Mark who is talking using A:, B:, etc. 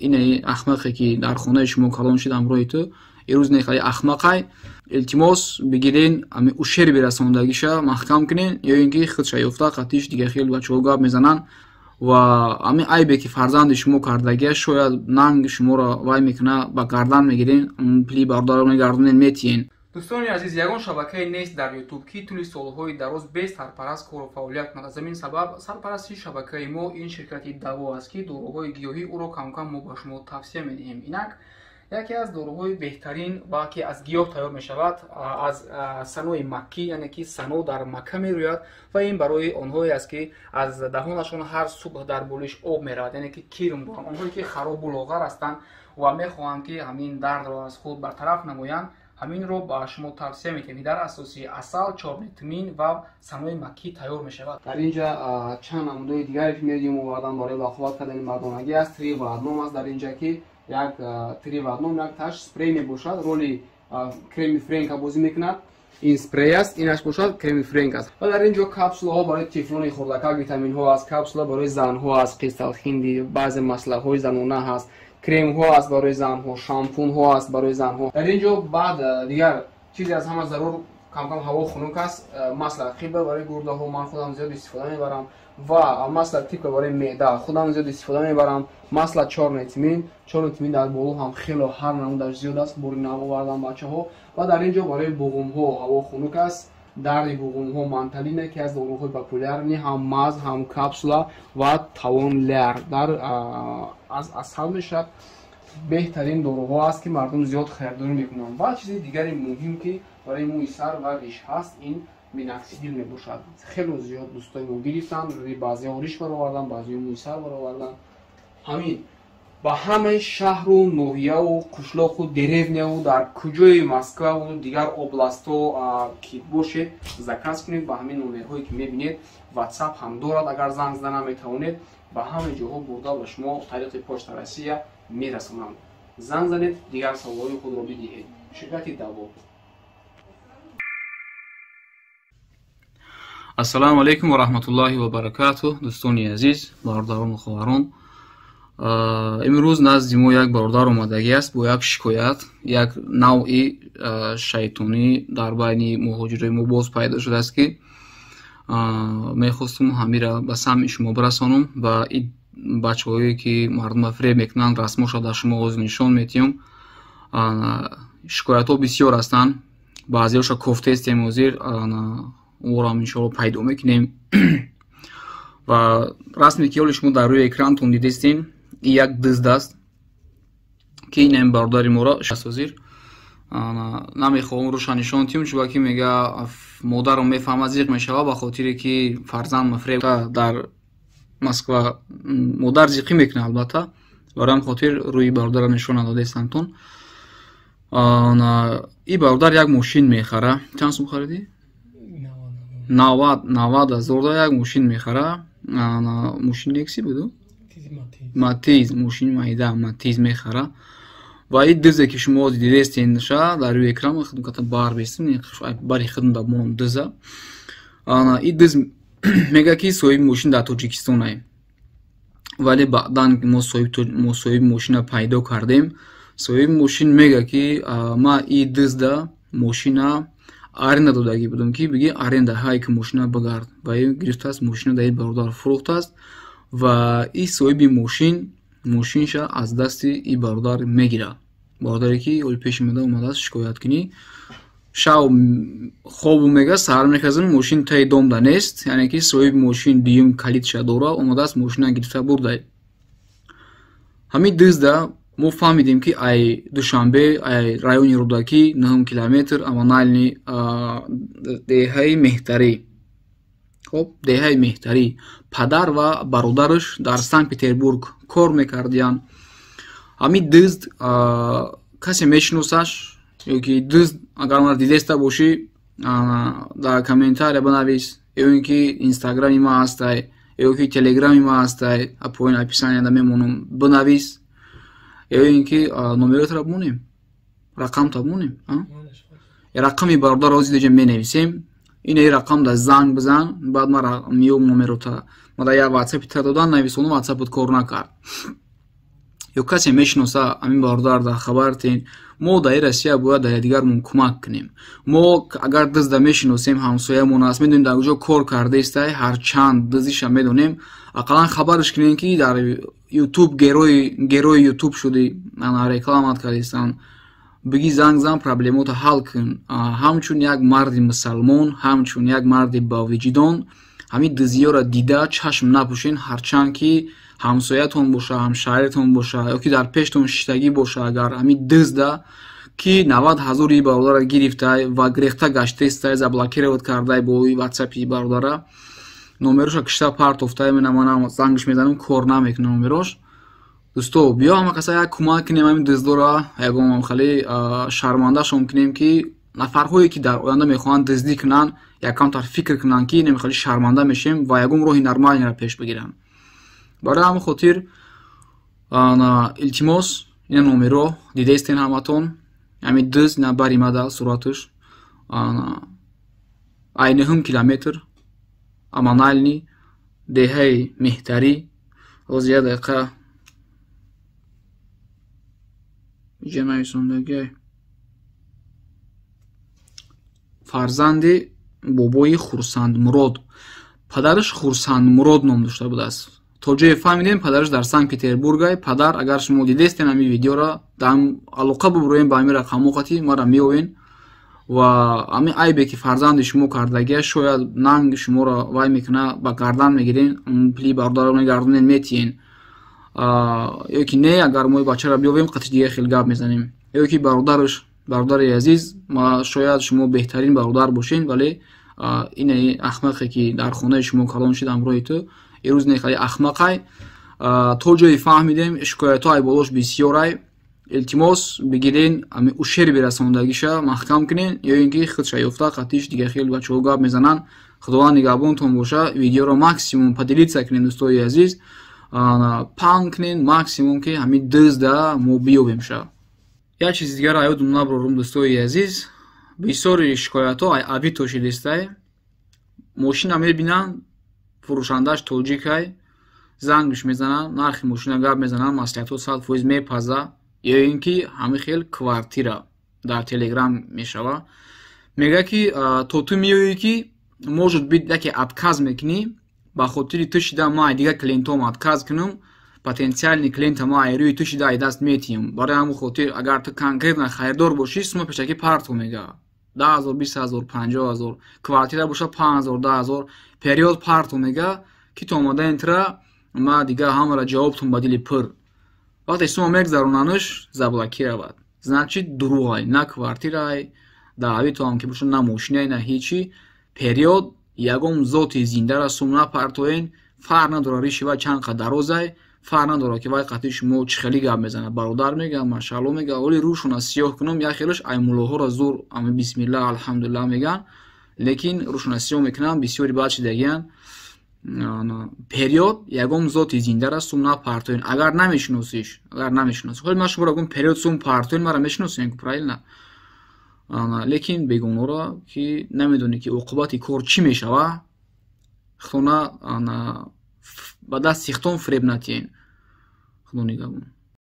A: Инаи ахмақе ки дар хонаи шумо калон шуд ҳамроҳи ту, ирӯз нехали ахмақай. Илтимос бигирен, ами ушер бирасондагиша маҳкам кунен, ё ин ки худша ёфта қатиш дига хел бачаҳо гап мезананд ва ами айбе ки фарзанди шумо кардагия шояд нанг шуморо вай мекуна, ба гардан мегирен, пли бародаро мегардонен, метиен. Дӯстони азиз, ягон шабакае нест дар Ютуб, ки тӯли солҳои дароз без сарпараст кору фаъолият кунад. Аз ҳамин сабаб сарпарасти шабакаи мо ин ширкати Даво аст, ки доруҳои гиёҳӣ ӯро камкам мо ба шумо тавсия медиҳем. Инак яке аз доруҳои беҳтарин ва ки аз гиёҳ тайёр мешавад, аз санои маккӣ, яъне ки сано дар Макка мерӯяд ва ин барои онҳое аст, ки аз даҳонашон ҳар субҳ дар болиш об меравад, яъне ки кирм доранд, онҳое ки харобу лоғар ҳастанд ва мехоҳанд, ки ҳамин дардро аз худ бартараф намоянд, ҳаминро ба шумо тавсия медиҳем. Дар асоси асал, чорни тмин ва санои маккӣ тайёр мешавад. Дар инҷа чанд намудаи дигаре ки медиҳем овардан барои бақувват кардани мардонагӣ аст. Три в одном аст дар инҷа, ки як три в одном як таш спрей мебошад, роли креми френка бозӣ мекунад. Ин спрей аст, инаш бошад креми френк аст. Ва дар ин ҷо капсулаҳо барои тифлони хурдакак, витаминҳо аст, капсула барои занҳо аст, қисталхинди, баъзе маслаҳои занона ҳаст, кремҳо аст барои занҳо, шампунҳо аст барои занҳо. Дар ин ҷо баъд дигар чизе аз ҳама зарур, камкам ҳаво хунук аст, масла хиба барои гурдаҳо ман худам зиёд истифода мебарам ва масла тиква барои меъда худам зиёд истифода мебарам. Масла чорный тмин, чорный тмин дар боло ҳам хело ҳар намудаш зиёд аст, бори нав овардам бачаҳо. Ва дар ин ҷо барои буғумҳо ҳаво хунук аст, дарди буғумҳо манталина, ки аз доруҳои популярни, ҳам маз, ҳам капсула ва тавон лер дар аз асал мешавад. Беҳтарин доруҳо аст, ки мардум зиёд харидорӣ мекунанд. Ва чизи дигари муҳим, ки барои мӯи сар ва риш ҳаст, ин миноксидил мебошад. Хело зиёд дӯстои мо гирифтанд, баъзеҳо риш баровардан, баъзеҳо мӯи сар баровардан. Ҳамин ба ҳамаи шаҳру ноҳияву қишлоқу деревняву дар куҷои Москваву дигар областҳо ки бошед, заказ кунед ба ҳамин номерҳое ки мебинед. WhatsApp ҳам дорад, агар занг зада наметавонед, ба ҳамаи ҷоҳо бурда ба шумо тариқи Почта Россия мерасонанд. Занг занед, дигар саволҳои худро бидиҳед. Ширкати Даво. Ассалому алайкум ва раҳматуллоҳи ва баракатуҳ. Дӯстони азиз, бародарон ва хоҳарон, имрӯз назди мо як бародар омадагӣ аст бо як шикоят. Як навъи шайтонӣ дар байни муҳоҷирои мо боз пайдо шудааст, ки мехостум ҳамира ба самъи шумо бирасонам ва ин бачаҳое ки мардумро фиреб мекунанд, расмоша дар шумо ҳозир нишон медиҳам. Шикоятҳо бисёр ҳастанд, баъзеҳоша кофтаестем ҳозир, онро иншоалло пайдо мекунем. Ва расме ки ҳоли шумо дар рӯи экрантон дидестем, ин як дизд аст, ки ин бародари моро ҳозир намехоҳам рӯша нишон диҳам, чунки мега модарам мефаҳмад, зиқ мешавад, ба хотире ки фарзанд мафреб дар Москва модар зиқӣ мекунад, албатта. Барои ҳам хотир рӯи бародарам нишон надодестамтон. Ин бародар як мошин мехара. Чанд сум харидӣ? 90 ҳазор да як мошин мехара. Мошин лекси буду? Матиз, мошин майда Матиз мехара. Ва ин дизе ки шумо дидестен ша дар рӯи экран хидмата бар бестем, бари хидм да монам диза. Ин диз мега ки соҳиби мошин дар Тоҷикистон ай. Вале баъдан мо соҳиби мошина пайдо кардем. Соҳиби мошин мега ки ма ин дизда мошина аренда додагӣ будам, ки биги аренда ҳай ки мошина бигард. Ва ин гирифтааст мошина дар ин бародар фурӯхтааст ва ин соҳиби мошин мошинша аз дасти ин бародар мегирад. Бародаре ки ҳоли пеши мада омадааст шикоят кунӣ. Шав хобу мега, саҳар мехезам, мошин таи домда нест, яъне ки соҳиби мошин дуюм калидша дора, омадааст мошина гирифта бурда. Ҳамин дизда мо фаҳмидем, ки ай Душанбе, ай райони Рӯдакӣ, 9 километр аманални деҳаи Меҳтарӣ. Хоб, деҳаи Меҳтарӣ. Падар ва бародараш дар Санкт Петербург кор мекардиянд. Ҳамин дизд касе мешиносаш ё ки дизд агар мара дидеста бошӣ, дар комментария бинавис, ё ин ки инстаграми ма ҳастай, ё ки телеграми ма ҳастай, поин описанияда мемонам, бинавис, ё ин ки номеротро бимонем, рақамта бимонем, рақами бародарро ҳозир деҷа менависем. Ин рақам да занг бизан, баъд мара миёб номерота. Ма да як ватсапи та додан, нависонам, ватсапот кор накард. Ё касе мешиноса ҳамин бародар дар хабартен. Мо дар Россия бояд дар якдигармон кӯмак кунем. Мо агар дизда мешиносем, ҳамсоямон аст, медонем дар куҷо кор кардаистай, ҳарчанд дизиша медонем, ақаллан хабарш кунем, ки дар ютуб герои ютуб шуди, рекламат кардистан, биги занг зан, проблемота ҳал кун. Ҳамчун як марди мусалмон, ҳамчун як марди бавиҷдон, ҳамин дизиёро дида чашм напӯшен, ҳарчанд ки ҳамсоятон боша, ҳамшаҳритон боша ё ки дар пештон шиштагӣ боша. Агар ҳамин дизда ки 90 ҳазори бародара гирифтай ва гирехта гаштестай, заблокировать кардай бо ватсапи бародара, номероша кишта партофтай, манам зангш мезанам, кор намекунам номерош. Дӯсто, биё ҳама каса як кӯмак кунем ҳамин диздора, ягон хеле шармандашон кунем, ки нафарҳое ки дар оянда мехоҳанд диздӣ кунанд, якамтар фикр кунанд, ки намехоҳи шарманда мешем ва ягон роҳи нормалиро пеш бигиранд. Барои ҳамин хотир илтимос, ина номеро дидаистен ҳаматон, ҳамин диз ина баримада сураташ айниҳум километр аманални деҳаи Меҳтарӣ. Ҳозир як дақиқа иҷа нависондагиай. Фарзанди бобои Хурсандмурод, падараш Хурсандмурод ном дошта будааст. То ҷое фаҳмидем, падараш дар Санкт Петербургай. Падар, агар шумо дидестен ҳамин видеоро, дар алоқа бубуроем ба ҳамин рақамҳо қати мара меоен ва ҳамин айбе ки фарзанди шумо кардагия, шояд нанг шуморо вай мекуна, ба гардан мегирен, пули бародарро мегардонен, метиҳен. Ё ки не, агар мо бачаро биёвем, қати дига хел гап мезанем. Ё ки бародараш, бародари азиз, шояд шумо беҳтарин бародар бошен, вале ин ахмақе ки дар хонаи шумо калон шид ҳамроҳи ту, ирӯз не хеле ахмақай. То ҷое фаҳмидем, шикоятҳо ай болош бисёрай. Илтимос, бигирен ҳамин ушер бирасондагиша маҳкам кунен, ё ин ки худша ёфта қатиш дига хел бачаҳо гап мезананд. Худованд нигаҳбонтон боша. Видеоро максимум поделиться кунен, дӯстои азиз, паҳн кунен максимум, ки ҳамин дизда мо биёбемша. Як чизи дигарро ёдум наброрум, дӯстои азиз, бисёри шикоятҳо ай Авито шидистай. Мошина мебинанд, фурӯшандааш тоҷикай, зангш мезананд, нархи мошина гап мезананд, маслиҳатҳо 100% мепаза, ё ин ки ҳамин хел квартира дар телеграм мешава. Мега ки то ту меоӣ, ки может быть яке отказ мекунӣ, ба хотири ту шида ман ай дигар клиентҳом отказ кунам, потенциальный клиента ман ай рӯи ту шида ай даст метиҳам. Барои ҳамин хотир агар ту конкретно харидор бошӣ, сума пешакӣ парто мега. 10 ҳазор, 20 ҳазор, 50 ҳазор, квартира боша 5 ҳазор, 10 ҳазор, период парто мега, ки то омадаин тра ма дига ҳамаро ҷавобтон ба дили пур. Вақте сума мегзаронанаш, заблокировать. Значит, дурӯғай, на квартираай, дар Авитоам ки боша, на мошинай, на ҳечи. Период ягон зоти зиндара сум напартоен, фарқ надора риши вай чанд қад дарозай, фарқ надора ки вай қатъи шумо чӣ хеле гап мезанад, бародар мега, машаалло мега, оли рӯшона сиёҳ кунам, як хелаш ай муллоҳоро зур ами бисмилла алҳамдулилла меган, лекин рӯшона сиёҳ мекунам, бисёри баъд шидагиян. Период ягон зоти зиндара сум напартоен, агар намешиносиш, агар намешиносиш. Ҳоли ман шуморо гум период сум партоен, мара мешиносен, правильно? Лекин бегоноро ки намедонӣ ки оқибати кор чӣ мешава, худона ба дасти хитон фиреб натиҳен. Худо нигаҳбон.